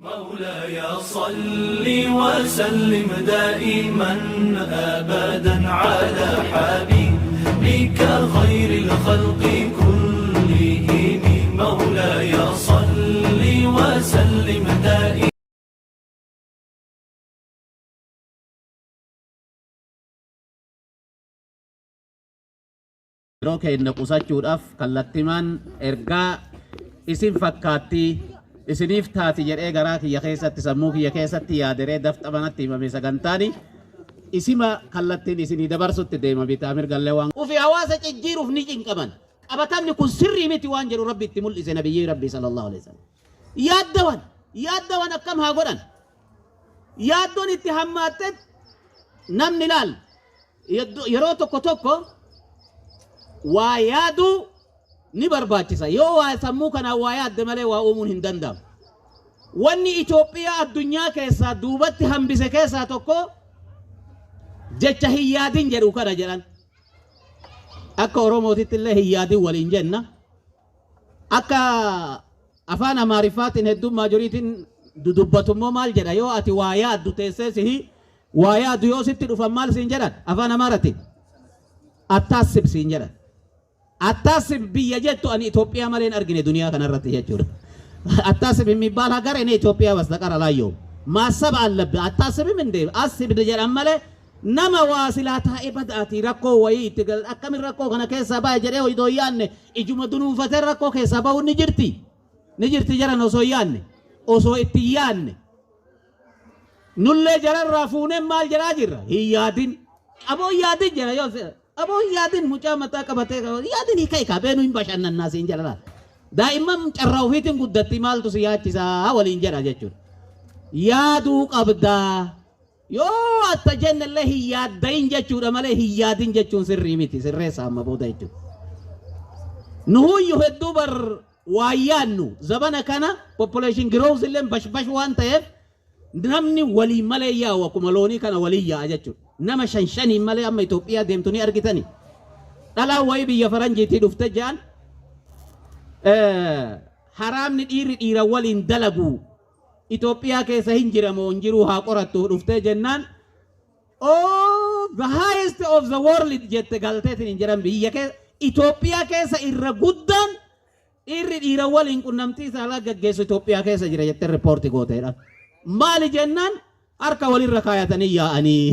مولاي صل وسلم دائما أبدا على حبيبك خير الخلق كلهم. مولاي صل وسلم دائما. Yeroo keenya qusachuudhaaf kallattimaan ergaa isin fakkaatti, isiniif taati jedhee garaa kiyya keessatti, sammuu kiyya keessatti yaaderee dafxa manatti himame sagantaani isima kallattiin isinii dabarsutti deema. Bitaa mirgallee waan ufi hawaasa cijjiiruuf ni cinqaman. Qabatamni kun sirrii miti waan jedhu Rabbi itti mul'ise. Nabiyyii Rabbi sallallahu alaihi wasallam yaaddawan yaaddawan akkam haa godhan, yaaddoon itti hammaatte. Namni laal, yeroo tokko tokko waa yaaduu ni barbaachisa. Yoo waa sammuu kanaan waa yaadde malee waa uumuun hin danda'amu. Wanni Itoophiyaa addunyaa keessaa duubatti hambise keessaa tokko jecha "hin yaadin" jedhu kana jedhan. Akka Oromootitti illee "hin yaadin" waliin jenna. Akka afaan Amaariffaatiin hedduun maajoriitiin dudubbatu immoo maal jedha? Yoo ati waa yaaddu teessee sihi waa yaaddu, yoo sitti dhufan maal siin jedhan afaan Amaaratiin? "አታስብ" siin jedhan. "አታስብ" biyya jettu ani Itoophiyaa malee hin argine duniyaa kanarratti jechuudha. "አታስብ" የሚባል ሀገር እኔ ኢትዮጵያ በስተቀር አላየሁም። ማሰብ አለብህ። አታስብም እንዴ? አስብ jedhan malee nama waa silaa taa'ee badaatii rakkoo wayii itti gal, akkamin rakkoo kana keessaa bahe jedhee odoo hin yaadne ijuma dunuunfatee rakkoo keessaa bahuun ni jirti. Ni jirti jedhan osoo hin yaadne. Osoo itti hin yaadne. Nullee jararraa fuunee maal jedhaa jirra? "Hin yaadin. Aboo, hin yaadin" jedha yoo aboo, hin yaadin, mucaa mataa qabatee yaadin hiika hiika beenu hin bashannannaa siin jedha laata. Daa'imman carraa ofiitiin guddatti, maaltu si yaachisaa waliin jedha jechuudha. Yaaduu qabdaa. Yoo atta jennellee hin yaaddayin jechuudha malee hin yaadin jechuun sirrii miti, sirreessa amma booda jechuudha. Nuhuyyuu hedduu bar waa yaadnu. Zabana kana population growth illee bashbash waan ta'eef namni walii malee yaa'u, akkuma loonii kana walii yaa'a jechuudha. Nama shan shaniin malee amma Itoophiyaa deemtu ni argitani. Dhalaan wayii biyya faranjiitii dhufte jedhan, haraamni dhiirri dhiira waliin dalagu Itoophiyaa keessa hin jiramoo hin jiru haa qorattu dhuftee jennaan, "Oh, the highest of the world" jette galteetiin hin jedhan. Biyya keessa, Itoophiyaa keessa irra guddaan dhiirri dhiira waliin qunnamtii saalaa gaggeessu Itoophiyaa keessa jira jettee riippoorti gooteedha. Maali jennaan, harka walirra kaayatanii yaa'anii.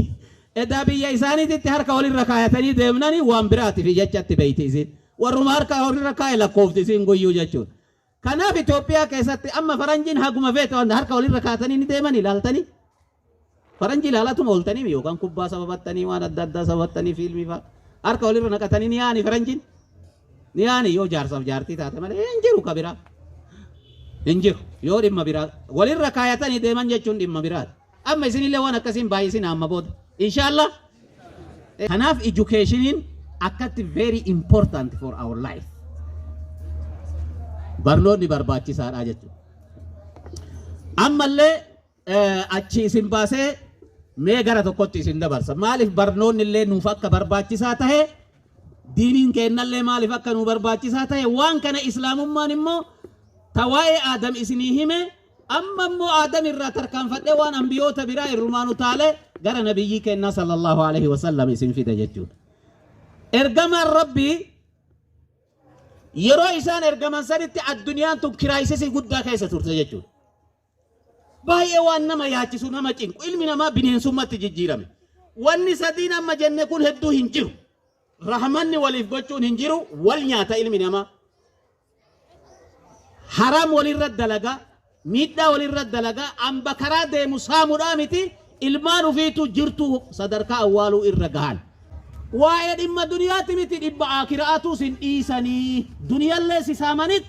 Edaa biyya isaaniititti harka walirra kaayatanii deemnanii waan biraatiif jechatti beeyti isin. Warruma harka walirra kaaye lakkoofti isiin guyyuu jechuudha. Kanaaf Itoophiyaa keessatti amma faranjiin haguma feete waan harka walirra kaatanii ni deemanii ilaaltanii. Faranjii ilaalatuma ooltanii yookaan kubbaa sababattanii, waan adda addaa sababattanii, fiilmii fa'a. Harka walirra naqatanii ni yaa'anii faranjiin. Ni yaa'anii yoo jaarsaaf jaartii taate malee hin jiru ka biraa. Hin jiru yoo dhimma biraa walirra kaayatanii deeman jechuun dhimma biraati. Amma isinillee waan akkasiin baay'isin amma booda. Inshaallah. Kanaaf educationiin akkatti very important for our life. Barnoonni barbaachisaadha jechuudha. Ammallee achi isin baasee mee gara tokkotti isin dabarsa. Maaliif barnoonni illee nuuf akka barbaachisaa tahe, diiniin kennallee maaliif akka nu barbaachisaa tahe, waan kana islaamummaan immoo ta waa'ee Aadam isinii hime. Amma immoo Aadam irraa tarkaanfadhee waan ambiyoota biraa irrumaanu taalee gara nabiyyii kennaa sallallahu alaihi wasallam isin fide jechuudha. Ergamaan Rabbii yeroo isaan ergaman sanitti addunyaan tun crisisii guddaa keessa turte jechuudha. Baay'ee waan nama yaachisu, nama cinqu, ilmi namaa bineensummaatti jijjiirame. Wanni sadiin amma jenne kun hedduu hin jiru. Rahmanni waliif gochuun hin jiru, wal nyaata ilmi namaa. Haram walirra dalagaa, miidhaa walirra dalagaa, amba karaa deemu saamuudhaa miti, ilmaan ufiitu jirtu sadarkaa awwaaluu irra gahan. Waa'ee dhimma duniyaatti miti, dhimma akiraatu sin dhiisanii duniyallee si saamanit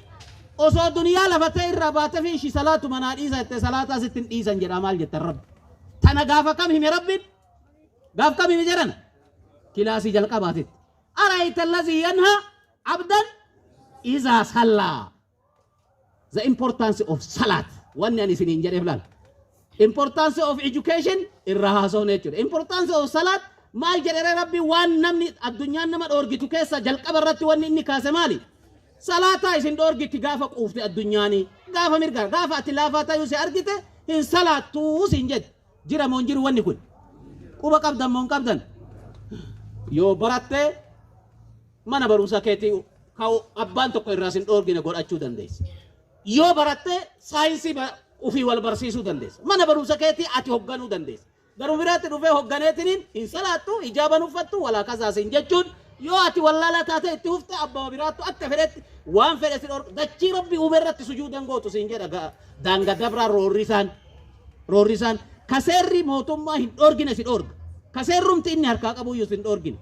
osoo duniyaa lafa ta'e irraa baate fi ishi salaatu manaa dhiisa jettee salaataa sitti hin dhiisan jedha. Maal jettan Rabbi? Tana gaafa kam hime Rabbiin? Gaaf kam hime jedhan? Kilaasii jalqabaatitti. أرأيت الذي ينهى عبدا إذا صلى. The importance of salat. Wanni ani isiniin jedheef laal. Importance of education irraa haasofne jechuudha. Importance of salat maal jedhere Rabbi? Waan namni addunyaan nama dhoorgitu keessa jalqaba irratti wanni inni kaase maali? Salaataa isin dhoorgiti gaafa quufte addunyaanii, gaafa mirga, gaafa ati laafaa ta'uu si argite. Hin salaattuu siin jedhe. Jira moo hin jiru wanni kun? Quba qabdan moo hin qabdan? Yoo baratte mana barumsaa keetii ka abbaan tokko irraa sin dhoorgine godhachuu dandeessa. Yoo baratte saayinsii ofii wal barsiisuu dandeessa. Mana barumsa keetii ati hogganuu dandeessa. Garuu biraatti dhufee hogganeetiniin hin salaattu, hijaaban uffattu, walaa kasaasiin jechuun, yoo ati wallaalaa taate itti ufte, abbaa biraattu akka fedhetti waan fedhe si dhorka. Dachii Rabbi uume irratti sujuudan gootu siin jedha. Daanga dabraa roorrisaan. Roorrisaan ka seerri mootummaa hin dhorgine si dhorga. Ka seerrumti inni harkaa qabuyyuu si hin dhorgine.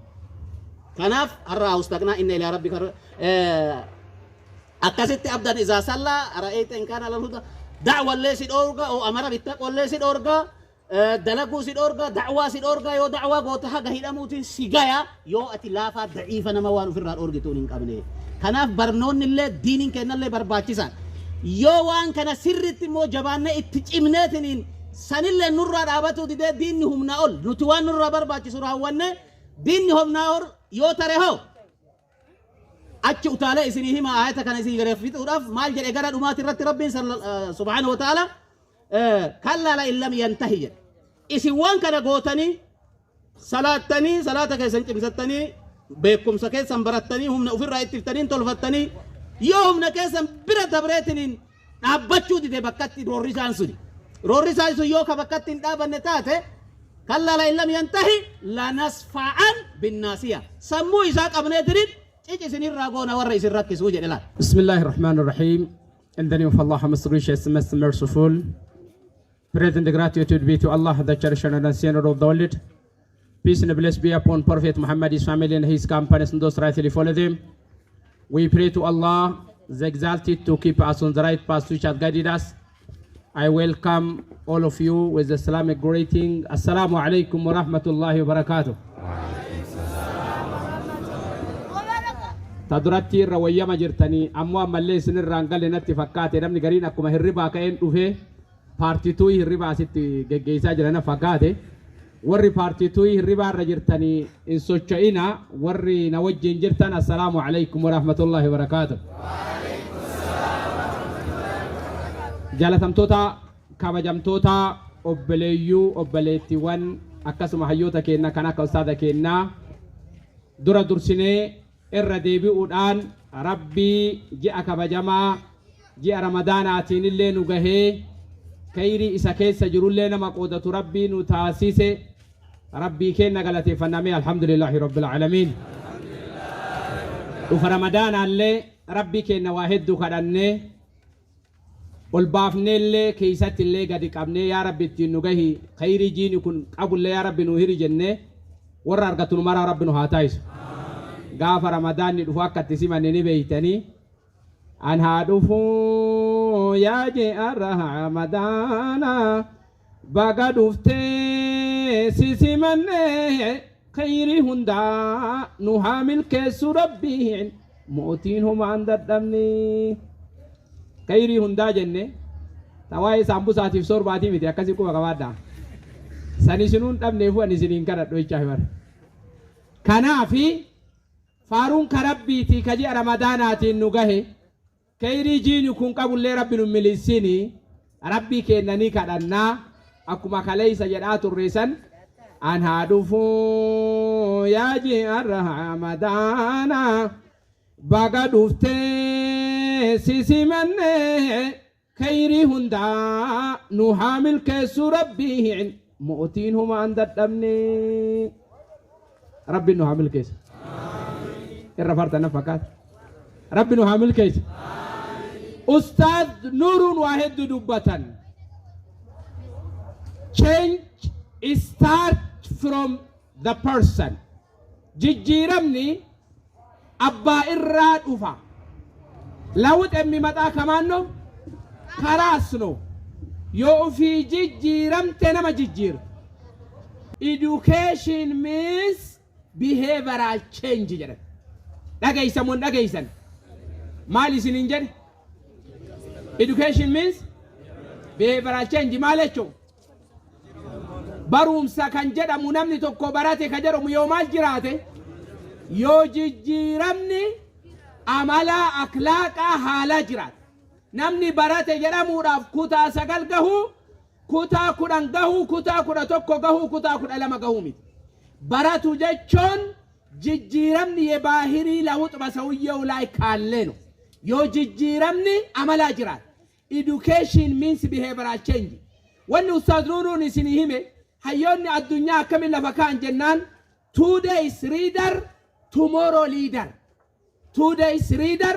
Kanaaf har'a haustaqnaa inna ilaa rabbi akkasitti abdan izaa sallaa ra'eeyta in kaana alal huda. Da'wallee si dhorga, oo amara bittaqwallee si dhorga, dalaguu si dhorga, da'waa si dhorga. Yoo da'waa goota haga hidhamuutiin si gaya, yoo ati laafaa da'iifa nama waan ofirraa dhorgituun hin qabne. Kanaaf barnoonni illee, diiniin kennallee barbaachisaadha. Yoo waan kana sirriitti immoo jabaannee itti cimneetiniin sanillee nurraa dhaabatuu didee, diinni humnaa ol, nuti waan nurraa barbaachisu raawwanne, diinni humnaa ol yoo tare hoo, achi utaalee isinii hima. Ayata kana isinii gara fixuudhaaf maal jedhe? Gara dhumaati irratti Rabbiin subhaanahu wa ta'ala "كلا لئن لم ينته" jedhe. Isin waan kana gootanii, salaattanii, salaata keessan cimsattanii, beekumsa keessan barattanii, humna ofirraa ittiftanii tolfattanii, yoo humna keessan bira dabreetiniin dhaabbachuu dide bakkatti roorrisaan suni, roorrisaan sun yoo ka bakkatti hin dhaabanne taate, "كلا لئن لم ينته لنسفعا بالناصية", sammuu isaa qabneetiniin cici isinirraa goona warra isin rakkisuu jedhe laal. بسم الله الرحمن الرحيم. In the name of Allah, most gracious, most merciful. Praise and gratitude be to Allah, the cherisher and sustainer of the world. Peace and blessing be upon Prophet Muhammad, his family, and his companions, and those rightly follow them. We pray to Allah, the Exalted, to keep us on the right path which has guided us. I welcome all of you with the Islamic greeting. السلام عليكم ورحمة الله وبركاته. Ta duratti irra wayyama jirtanii, ammoo ammallee isinirraan galle natti fakkaate. Namni gariin akkuma hirribaa ka'een dhufee part two hirribaa asitti geggeessaa jiran fakkaate. Warri part two hirribaa irra jirtanii hin socho'ina. Warri na wajjin jirtan, السلام عليكم ورحمة الله وبركاته. Jaalatamtoota, kabajamtoota, obboleeyyuu, obboleettiiwwan, akkasuma hayyoota keenya kan akka ustaada keenyaa, dura dursinee irra deebi'uudhaan Rabbii ji'a kabajamaa ji'a Ramadaanaatiin illee nu gahee, kayrii isa keessa jirullee nama qoodatu Rabbii nu taasise, Rabbii kenna galateeffannamee, الحمد لله رب العالمين. Dhufa Ramadaanaallee Rabbii kenna waa hedduu kadhannee ol baafneellee, keessatti illee gadi qabnee, yaa Rabbi ittiin nu gahi, kayrii jiini kun qabullee yaa Rabbi nu hiri jennee, warra argatu nu maraa Rabbi nu haa taayisu. Gaafa Ramadaanni dhufu akka itti simanne ni beeytanii. An haa dhufuu yaa ji'a Ramadaana, baga dhuftee si simannee, khayrii hundaa nu haa milkeessu Rabbiin mootiin humaan dadhabne. Khayrii hundaa jenne, ta waa'ee saambusaatiif sorbaatii miti, akkasii quba qabaadhaa. San isinuun dhabneefu ani isiniin kadhadhu jechaa himar. Kanaafi faaruun ka Rabbiitii ka ji'a Ramadaanaatiin nu gahe, kayrii jiini kun qabullee Rabbi nu milisinii, Rabbii kennanii kadhannaa. Akkuma kaleeysa jedhaa turre san, an haa dhufuu yaa ji'a Ramadaana, baga dhuftee si simannee, kayrii hundaa nu haa milkeessu Rabbiin mootiin humaan dadhabne. Rabbiin nu haa milkeessu. Irra farta na fakkaata. Rabbi nu haa milkeessu. Ustaad Nuruun waa hedduu dubbatan. Change start from the person. Jijjiiramni abbaa irraa dhufa. ለውጥ የሚመጣ ከማን ነው? ከራስ ነው። Yoo ofii jijjiiramte nama jijjiirta. Education means behavioral change jedhan. Dhageeysan moo hin dhageeysan? Maal isiniin jedhe? Education means behavioral change maal jechuun? Barumsa kan jedhamu, namni tokko barate kan jedhamu yoo maal jiraate? Yoo jijjiiramni amalaa, aklaaqaa, haalaa jiraate. Namni barate jedhamuudhaaf kutaa 9 gahuu Kutaa 10 gahuu, kutaa 11 gahuu, kutaa 12 gahuu miti. Baratu jechuun jijjiiramni የባህሪ ለውጥ በሰውየው ላይ ካለ ነው። Yoo jijjiiramni amalaa jiraate. Education means behavioral change. Wanni Ustaaz Nuuruun isinii hime, hayyoonni addunyaa akkamiin lafa kaan jennaan, today's reader, tomorrow leader. Today's reader,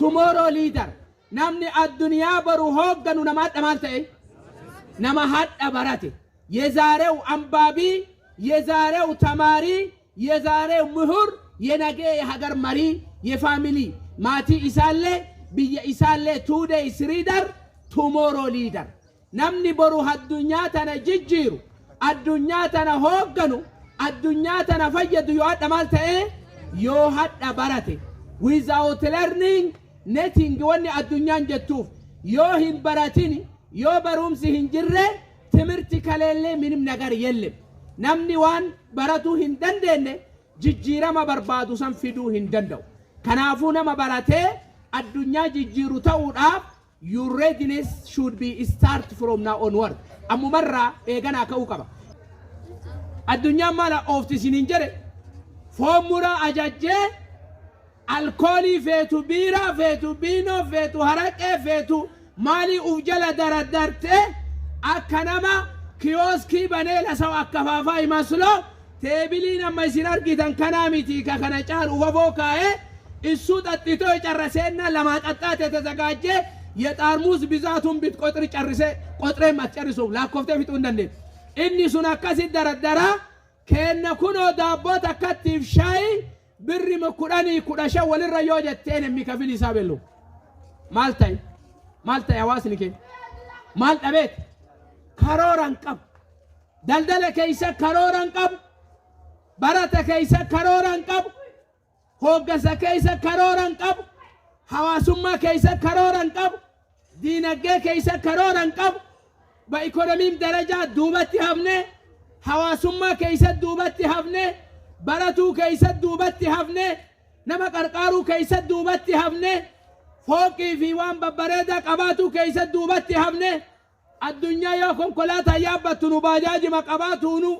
tomorrow leader. Namni addunyaa baru hoogganu nama hadha maal ta'e? Nama hadha barate. የዛሬው አንባቢ፣ የዛሬው ተማሪ፣ የዛሬው ምሁር የነገ የሀገር መሪ፣ የ family maatii isaallee biyya isaallee. Today's reader, tomorrow leader. Namni boru addunyaa tana jijjiiru, addunyaa tana hoogganu, addunyaa tana fayyadu yoo hadha maal ta'e? Yoo hadha barate. Without learning, nothing. Wanni addunyaan jettuuf, yoo hin baratin, yoo barumsi hin jirre, ትምህርት ከሌለ ምንም ነገር የለም. Namni waan baratuu hin dandeenye jijjiirama barbaadu san fiduu hin danda'u. Kanaafuu nama baratee addunyaa jijjiiru ta'uudhaaf, your readiness should be start from now onward. Ammumarraa eeganaa ka'uu qaba. Addunyaan maal oofti isiniin jedhe? Foon muraa ajajjee, alkoolii feetu, biiraa feetu, biinoo feetu, haraqee feetu, maalii uf jala daraddartee akka nama kiyooskii banee lasaw akkafaafaa ይመስሎ teebiliin amma isin argitan kanaa miti, ka kana caalu ufafoo kaa'ee እሱ ጠጥቶ የጨረሰና ለማጠጣት የተዘጋጀ የጠርሙስ ብዛቱን ብትቆጥር ጨርሴ ቆጥሬም አትጨርሱም። Lakkoftee fixuu hin dandeettu. Inni sun akkasi daraddara kenna. Kunoo daabboo takkattiif shaayi birri 10, 15 walirra yoo jetteen የሚከፍል ሂሳብ የለውም። Maal ta'e? Maal ta'e? Hawaasni keenya maal dhabeet? Karoora hin qabu. Daldala keessa karoora hin qabu. Barata keessa karoora hin qabu. Hooggansa keessa karoora hin qabu. Hawaasummaa keessa karoora hin qabu. Diinagdee keessa karoora hin qabu. በኢኮኖሚም ደረጃ duubatti hafne, hawaasummaa keessa duubatti hafne, baratuu keessa duubatti hafne, nama qarqaaruu keessa duubatti hafne, fooqii fi waan babbareedaa qabaatuu keessa duubatti hafne. Addunyaa yoo konkolaataa yaabbattu, nu baajaajima qabaatuunu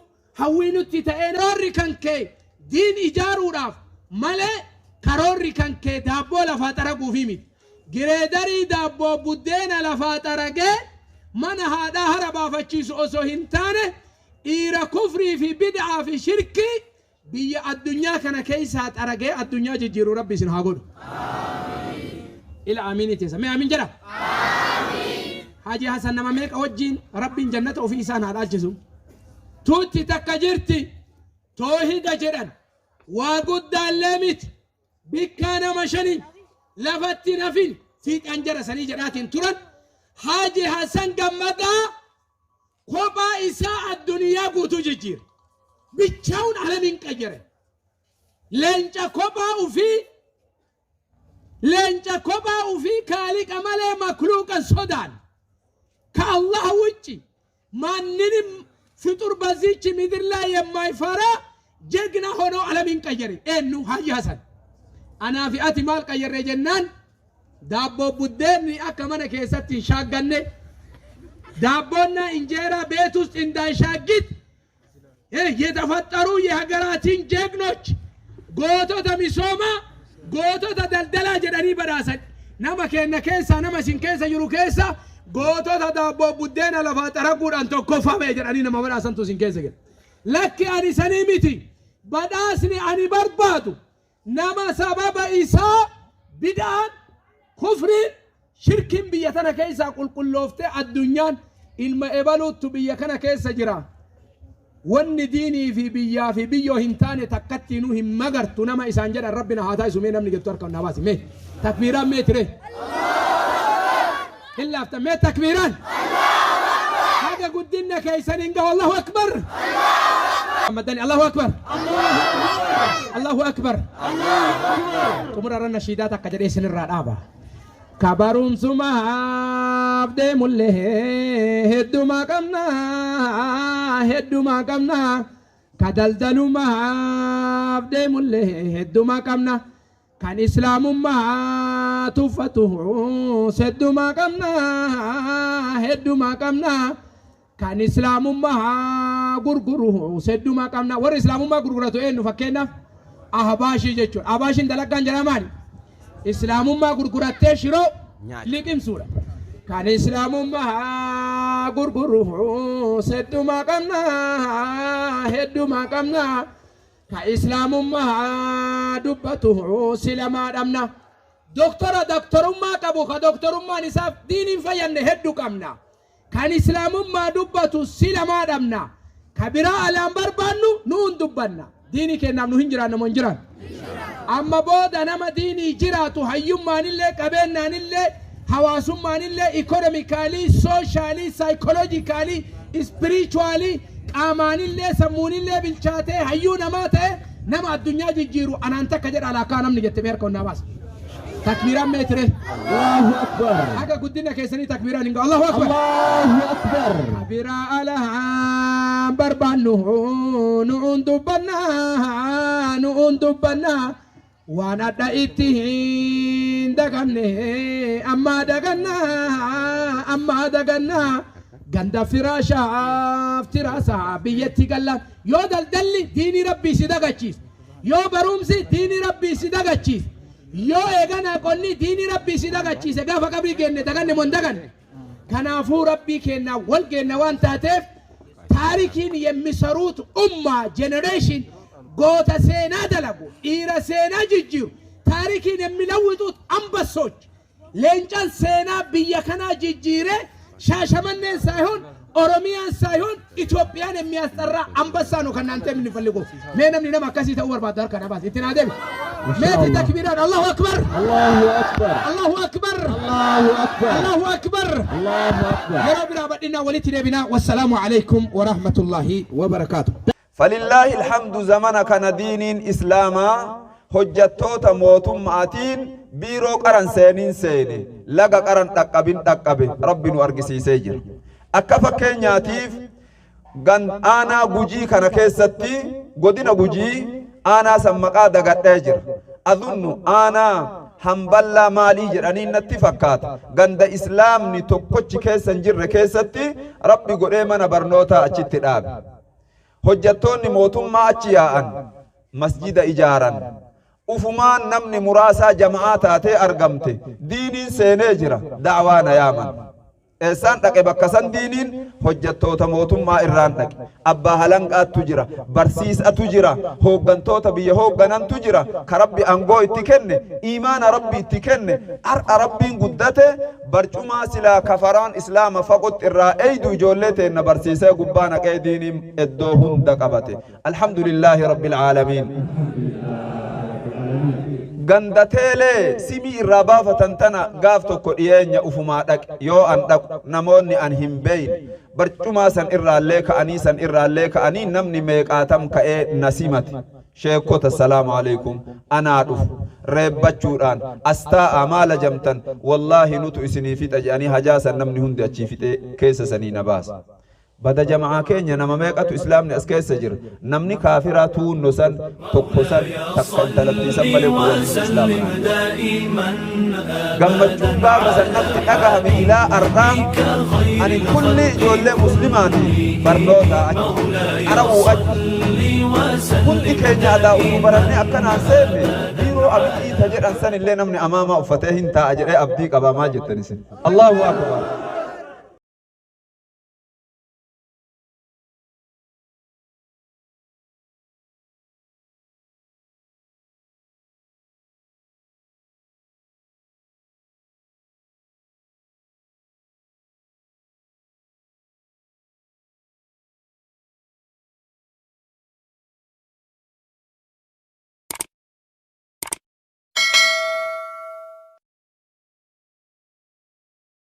hawwii nutti ta'ee. Karoorri kan kee diin ijaaruudhaaf malee karoorri kan kee daabboo lafaa xaraguufi miti. Gireedarii daabboo buddeena lafaa xaragee mana haadhaa hara baafachiisu osoo hin taane, dhiira kufrii fi bid'aa fi shirkii biyya addunyaa kana keessaa xaragee addunyaa jijjiiru Rabbi isin haa godhu. Ila amiin teessa. Mee amiin jedha. Haji Hasan nama meeqa wajjiin Rabbiin jannata ofii isaan haa dhaalchisu. Tuutti takka jirti, toohida jedhan, waa guddaallee miti, bikkaa nama shanii lafatti nafin fiixan jara sanii jedhaatiin turan. Haji Hasan Gammadaa kophaa isaa addunyaa guutuu jijjiira. ብቻውን ዓለምን ቀየረ. Leenca kophaa ufii, leenca kophaa ufii kaaliqa malee makluuqan sodaan ከአላህ ውጭ ማንንም ፍጡር በዚች ምድር ላይ የማይፈራ ጀግና ሆኖ ዓለምን ቀየረ። Eenyu? Haji Hasan. Anaa fi ati maal qayyarre jennaan, daabboo buddeenni akka mana keessatti hin shaagganne, ዳቦና እንጀራ ቤት ውስጥ እንዳይሻግት የተፈጠሩ የሀገራችን ጀግኖች gootota misoomaa, gootota daldalaa jedhanii badhaasan. Nama keenya keessa, nama isin keessa jiru keessa, gootota daabboo buddeena lafaa xaraguudhaan tokkoffame jedhanii nama badhaasantu isin keessa jira. Lakki, ani sanii miti. Badhaasni ani barbaadu nama sababa isaa bid'aan, kufriin, shirkiin biyya tana keessaa qulqullooftee addunyaan ilma ebaluuttu biyya kana keessa jira. Wanni diinii fi biyyaa fi biyyoo hin taane takkattiinuu hin magartu nama isaan jedhan Rabbi na haa taasisu. Mee namni jettu harka naa baasi. Mee takbiiraan mee tire hin laaftan? Mee takbiiraan haga guddinna keessan hin gahu. Allahu akbar maddani, Allahu akbar, Allahu akbar. Xumura irra nashiidaa takka jedhee isinirraa dhaaba. Kabarumsumaaf deemullee heddumaa qabna, heddumaa qabna. Ka daldalumaaf deemullee heddumaa qabna. Kan islaamummaa tuffatu hedduma qabna, hedduma qabna. Kan islaamummaa gurguru hedduma qabna. Warri islaamummaa gurguratu eenyu? Fakkeenyaaf Ahbaashii jechuudha. Ahbaashiin dalagaan jedhaa maali? Islaamummaa gurgurattee shiroo liqimsuudha. Kan islaamummaa gurguru hedduma qabna, hedduma qabna. Ka islaamummaa dubbatu silamaa dhabna. Doktora doktorummaa qabu ka doktorummaan isaaf diiniin fayyanne hedduu qabna. Kan islaamummaa dubbatu silamaa dhabna. Ka biraa alaan barbaannu nuun dubbanna. Diinii kennaaf nu hin jiraanna moo hin jiraan? Amma booda nama diinii jiraatu hayyummaanillee, qabeenyaanillee, hawaasummaanillee, economically, socially, psychologically, spiritually, qaamaanillee, sammuunillee bilchaatee hayyuu namaa ta'e, nama addunyaa jijjiiru anaan takka jedha alaakaa namni jette mee harka onnaa baasa. Takbiiraan meetire. Allahu Akbar. Haga guddina keessanii takbiiraan hin ga'u. Allahu Akbar. Allahu Akbar. Biraa alaan barbaannu nuun dubbannaa, nuun dubbannaa. Waan adda itti hin daganne ammaa dagannaa, ammaa dagannaa. Ganda firaashaaf tiraasaa biyyatti galla. Yoo daldalli diinii Rabbii si dagachiise, yoo barumsi diinii Rabbii si dagachiise, yoo eeganaa qonni diinii Rabbii si dagachiise, gaafa qabrii geenne daganne moo hin daganne? Kanaafuu Rabbii kennaa wal geenna waan taateef, ታሪክን የሚሰሩት ኡማ generation, goota seenaa dalagu, dhiira seenaa jijjiiru, ታሪክን የሚለውጡት አንበሶች, leencan seenaa biyya kanaa jijjiire, Shaashamanneen ሳይሆን Oromiyaan ሳይሆን ኢትዮጵያን የሚያስጠራ አንበሳ ነው ከእናንተ የምንፈልገው። Mee namni nama akkasii ta'uu barbaadu harka nabaas itti naa deebi. Meeti takbiiraan Allahu Akbar. Allahu Akbar. Allahu Akbar. Allahu Akbar. Allahu Akbar. Allahu Akbar. Yeroo biraa badhinaa walitti deebinaa. Wassalaamu alaykum warahmatullaahi wabarakaatu. فلله الحمد, zamana kana diiniin islaamaa hojjattoota mootummaatiin biiroo qaran seeniin seene, laga qaran dhaqqabin dhaqqabe, Rabbi nu argisiisee jira. Akka fakkeenyaatiif gan aanaa Gujii kana keessatti, godina Gujii, aanaa san maqaa dagadhee jira, adunnu aanaa Hamballaa maalii jedhanii natti fakkaata, ganda islaamni tokkochi keessa hin jirre keessatti Rabbi godhee mana barnootaa achitti dhaabe. Hojjattoonni mootummaa achi yaa'an, masjida ijaaran. Ufumaan namni muraasaa jama'aa taatee argamte, diiniin seenee jira. Da'waa na yaaman. Eessaan dhaqe? Bakka san diiniin hojjattoota mootummaa irraan dhaqe. Abbaa halanqaattu jira, barsiisatu jira, hooggantoota biyya hoogganantu jira, ka Rabbi angoo itti kenne, iimaana Rabbi itti kenne. Har'a Rabbiin guddate, barcumaa silaa kafaraan islaama faqotti irraa eeydu ijoollee teenna barsiisee gubbaa naqee, diiniin iddoo hunda qabate. Alhamdulillaahi Rabbil Aalamiin. Ganda teelee simii irraa baafatan tana gaaf tokko dhiyeenya ufumaa dhaqe. Yoo an dhaqu namoonni an hin beeyne barcumaa san irraallee ka'anii, san irraallee ka'anii, namni meeqaatam ka'ee na simate. Sheekota, salaamu alaikum, anaa dhufu reebbachuudhaan as taa'a, maala jamtan, wallaahi nutu isinii fixa jedhanii, hajaa san namni hundi achii fixee keessa sanii na baasa. Bada jama'aa keenya nama meeqatu islaamni as keessa jira? Namni kaafiraa tuunno san tokko san takka intalattii san malee kuwwan islaama. Gammachuun gaafa san natti dhagahame ilaa ar'aa. Ani kulli ijoollee muslimaati barnoota achi qarawuu achi hundi keenya adaa utuu barannee akkanaan seenne, biiroo Abiyyiita jedhan san illee namni amaamaa uffatee hin taa'a jedhee abdii qabaa. Maal jettan isin? Allahu Akbar.